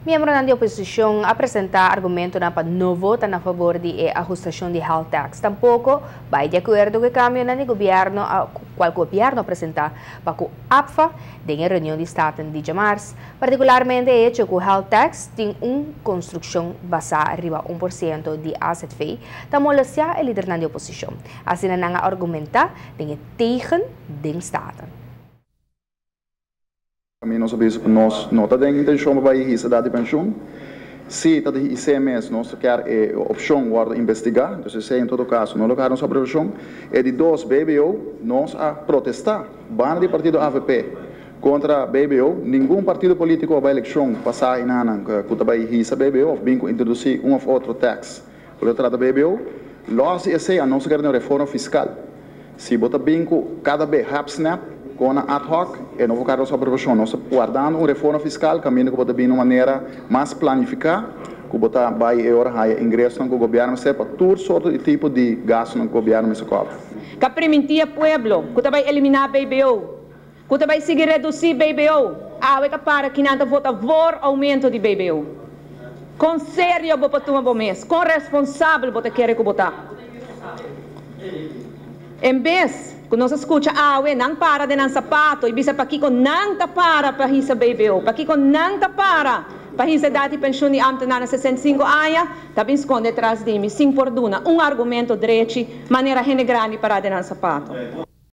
Miembronan di oposicion a presenta argumentonan pa no vota na favor di e ahustacion di health tax. Tampoco bay di acuerdo cu e cambionan di gobierno cual gobierno a presenta pa cu APFA den e reunion di Staten di djamars. Particularmente e hecho cu health tax tin un construccion basa riba 1% di AZV ta molestia e lidernan di oposicion. Asina nan a argumenta den e tegen den Staten. Mi nos a bisa cu nos no ta den intencion pa bay hisa edad di pensioen. Si ta di ICMS nos ta kier e opcion wordo investiga, entonces esey en todo caso no lo gana nos aprobacion. E di dos, BBO, nos a protesta banda di partido avp contra BBO. Ningun partido politico a bay eleccion pasa aynanan cu ta bay hisa BBO of bin cu introduci un of otro tax cu lo trata BBO. Los di esey a nos a kere den un reforma fiscal. Si bo ta bin cu cada be hap-snap, con ad hoc, e no por carga nos aprobacion. Nos ta wardando un reforma fiscal caminda cu bo ta bin un manera mas planifica, cu bo ta bay e ora haya ingresonan cu gobierno mester pa tur sorto y tipo di gastonan cu gobierno mester cobra. Ca priminti e pueblo cu ta bay elimina BBO, cu ta bay sigui reduci BBO, awe ta para kinan ta vota voor aumento di BBO. Con serio bo por tuma bo mes? Con responsabel bo ta kere cu bo ta? En bes cu nos a scucha awe nan para den nan sapato y bisa pakico nan ta para pa hisa BBO, pakico nan ta para pa hisa edad di pensioen di ambtenaar na 65 aña, ta bin sconde tras di mi sin por duna un argumento drechi manera hende grandi para den nan sapato.